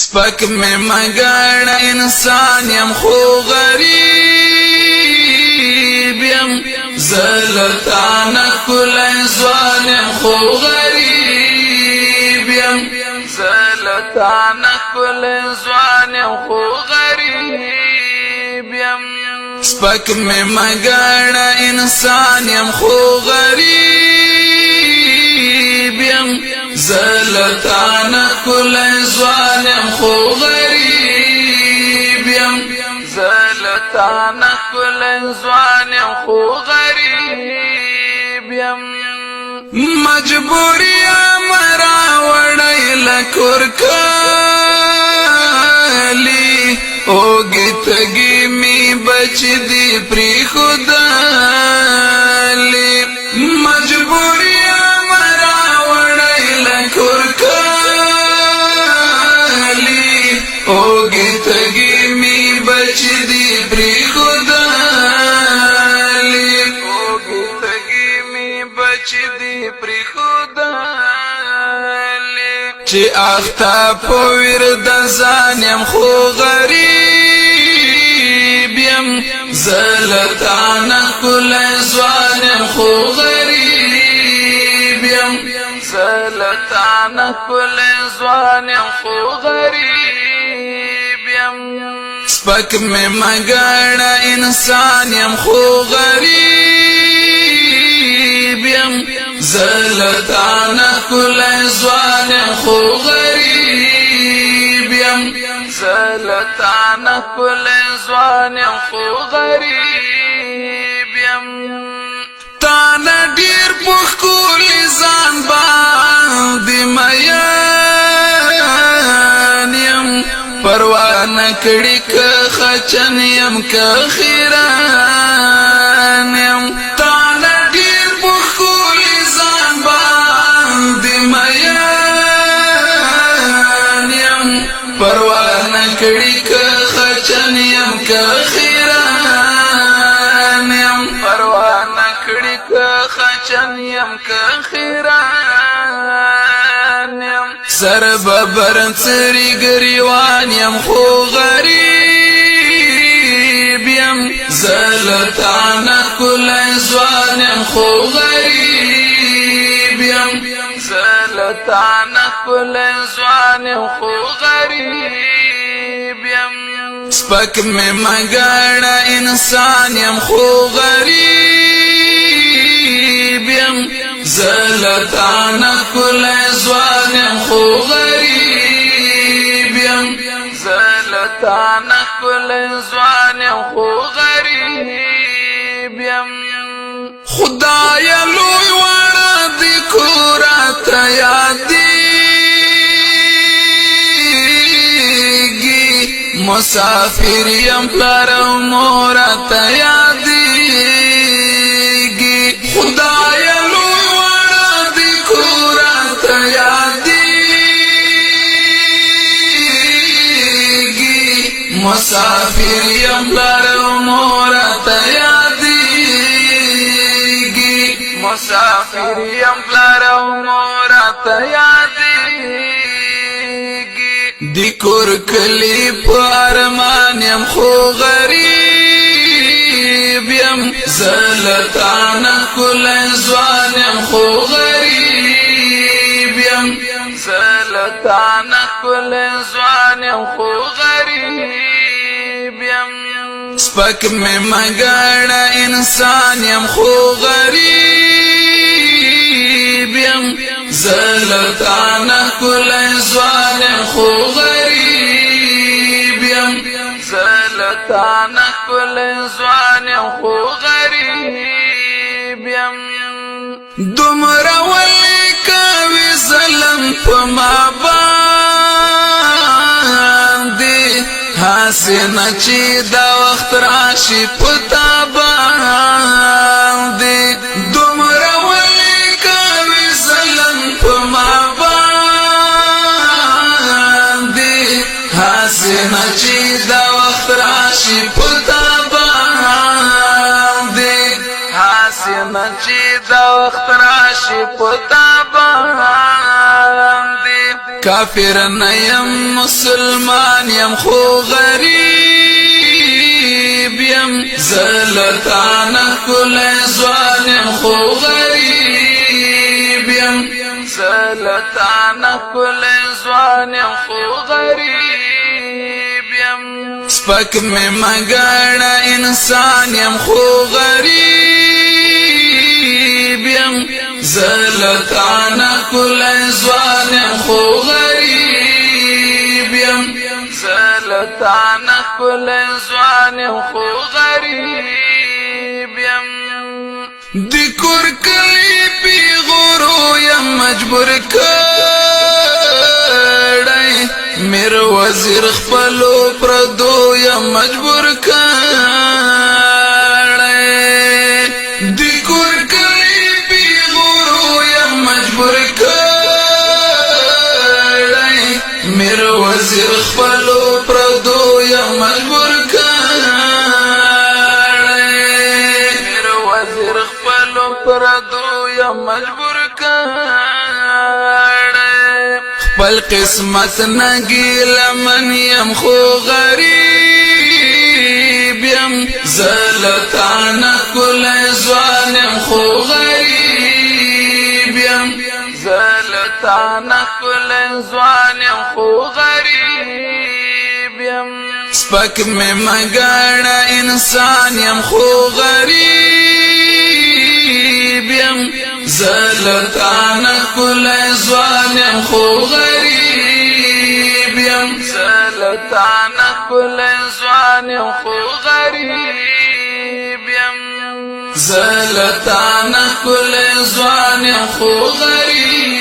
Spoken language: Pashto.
سپک مې مګړه، انسان یم خو غریب یم. زلتان کلی ځوان یم خو غریب یم. زلتان کلی ځوان یم خو غریب یم. سپک مې مګړه، انسان یم خو غریب یم. زلتان کلی ځوان یم خو غریب یم. زلتان کلی ځوان یم خو غریب یم. مجبوری مرا وړی لکور کلی، اوګی تګي می بچ دی پری خدالی. مجبوری مرا وړی لکور کلی، اوګی تګي می بچ دی پری خدالی. اوګی تګي می بچ دی پری خدالی. چې اخته په ور د ځان یم خو غریب یم. زلتان کل ځوان یم خو غریب یم. زلتان کل ځوان یم خو غریب یم. سپک مې مګړه، انسان یم خو غریب یم. زلتان کل ځوان یم خو غریب یم. زلتان کل ځوان یم خو غریب یم. تا نه ډیر پخکول ځان باندې میان یم. پروا نه کړی که خچن یم که خیران یم. تا نه ډیر پخکول ځان باندې میان یم. پروا نه کړی که خچن یم که خیران یم. پروا نه کړی که خچن یم که خیران یم. سر ببر څری ګریوان یم خو غریب یم. زلتان کل ځوان یم خو غریب یم. زلتان کل ځوان یم خو غریب یم. سپک مې مګړه، انسان یم خو غریب یم. زلتان کل ځوان یم خو غریب یم. زلتان کل ځوان یم خو غریب یم. خدای لوی وړه دی کورات یادېږي، مسافر یم پلار او مور ته یادېږي. خدای لوی وړه دی کورات یادېږي، مسافر یم پلار او مور ته یادېږي. مسافر یم پلار او مور ته یادېږي. د کور کلی په ارمان یم خو غریب یم. زلتان کل ځوان یم خو غریب یم. زلتان کل ځوان یم خو غریب یم. سپک مې مګړه، انسان یم خو غریب یم. زلتان کل ځوان یم خو غریب یم. زلتان کل ځوان یم خو غریب یم. دومره ولې کوي ظلم په ما باندې؟ حسن چې دا وخت راشي پتا باندې. دومره ولې کوي ظلم په ما باندې؟ حسن چې دا وخت راشي پتا باندې. حسن چې دا وخت راشي پتا باندې. کافر نه یم، مسلمان یم، خو غریب یم. زلتان کل ځوان یم، خو غریب یم. زلتان کل ځوان یم، خو غریب یم. سپک می مګړه، انسان یم، خو غریب یم. زلتان کل ځوان یم، خو غریب یم. زلتان کل ځوان یم، خو غریب یم. د کور کلی پی غورو یم مجبور کړی، میر وزیر خپلو پردو یم مجبور کړی. د کور کلی پی غورو یم مجبور کړی، میر وزیر خپلو پردو یم مجبور کړی. میر وزیر خپلو پردو یم مجبور کړی. خپل قسمت نګیل من یم، خو غریب یم. زلتان کل ځوان یم، خو غریب یم. زلتان کل ځوان یم، خو غریب یم. سپک می مګړه، انسان یم، خو غریب یم. زلتان کل ځوان یم، خو غریب یم. زلتان کل ځوان یم، خو غریب یم. زلتان کل ځوان یم، خو غریب